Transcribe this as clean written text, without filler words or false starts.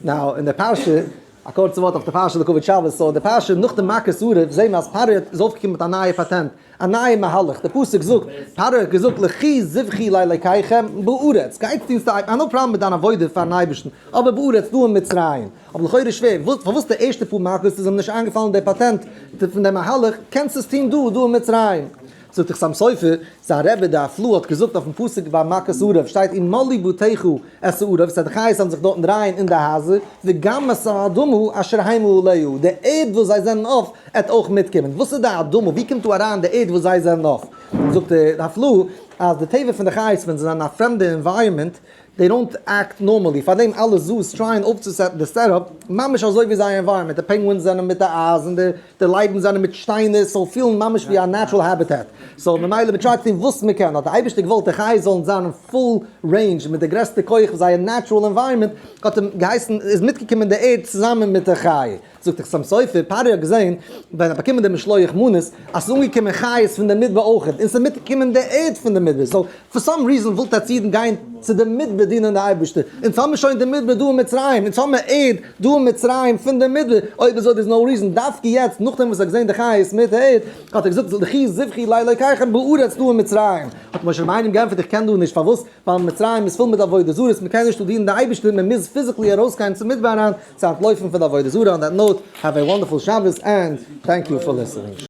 Now, אין די פרשה, א קורצע ווארט אויף די פרשה לכבוד שבת, so די פרשה נאך די מכת ערוב זעהן מיר אז פרעה איז אויפגעקומען מיט א נייע פאטענט, א נייע מהלך, די פסוק זאגט, פרעה האט געזאגט לכו זבחו לאלקיכם בארץ, גייטס טון ס'איז no problem מיט דיין עבודה פארן אייבערשטן, אבער בארץ דא אין מצרים, אבער לכאורה שווער, פארוואס די ערשטע פאר מכות איז אים נישט איינגעפאלן די פאטענט פון די מהלך, קענסט עס טון דא, דא אין מצרים. זאגט דער חתם סופר, זיין רבי די הפלאה האט געזאגט אויפן פסוק ביי מכת ערוב שטייט ומלאו בתיך את הערוב, סא די חיות זאלן זיך דארטן דרייען אין די הייזער, וגם את האדמה אשר המה עליה, די ערד וואס זיי זענען אויף עט אויך מיטקומען, וואס איז די אדמה, ווי קומט דא אריין די ערד וואס זיי זענען אויף? זאגט די הפלאה אז די טבע פון די חיות ווען זיי זענען אין א פרעמדע environment, they don't act normally, פארדעם אלע zoos טרייען אויפצוסעטן די setup ממש אזוי ווי זייער environment, די penguins זענען מיט די אייז און די לייבן זענען מיט שטיינער, ס'זאל פילן ממש ווי א natural habitat, so ממילא מ'טרייט צו טון וואס מ'קען, האט די אייבערשטער געוואלט די חיות זאלן זיין אין full range מיט די גרעסטע כח פון זייער natural environment, האט אים געהייסן איז מיטגעקומען די ערד צוזאמען מיט די חיה. זאגט דער חתם סופר, פרעה האט געזען ווען ער האט באקומען די משלוח מנות אז ס'איז אנגעקומען חיות פון די מדבר אויך, און ס'איז מיטגעקומען די ערד פון די מדבר, so for some reason ווילט עטץ אידן גיין צו די מדבר דינען די אייבערשטער, אונז האמיר שוין די מדבר דא אין מצרים, אונז האמיר ערד דא אין מצרים פון די מדבר, אויב אזוי there's no reason דווקא יעצט נאכדעם וואס ער האט געזען די חיות מיט די ערד, האט ער געזאגט לכו זבחו לאלקיכם בארץ דא אין מצרים, האט משה רבינו אים געענטפערט איך קען דא נישט, פארוואס? ווייל מצרים איז פול מיט עבודה זרות, מען קען נישט דא דינען די אייבערשטער, מען מוז physically ארויסגיין צום מדבר אריין צו אנטלויפן פון די עבודה זרה, on that note, have a wonderful שבת and thank you for listening.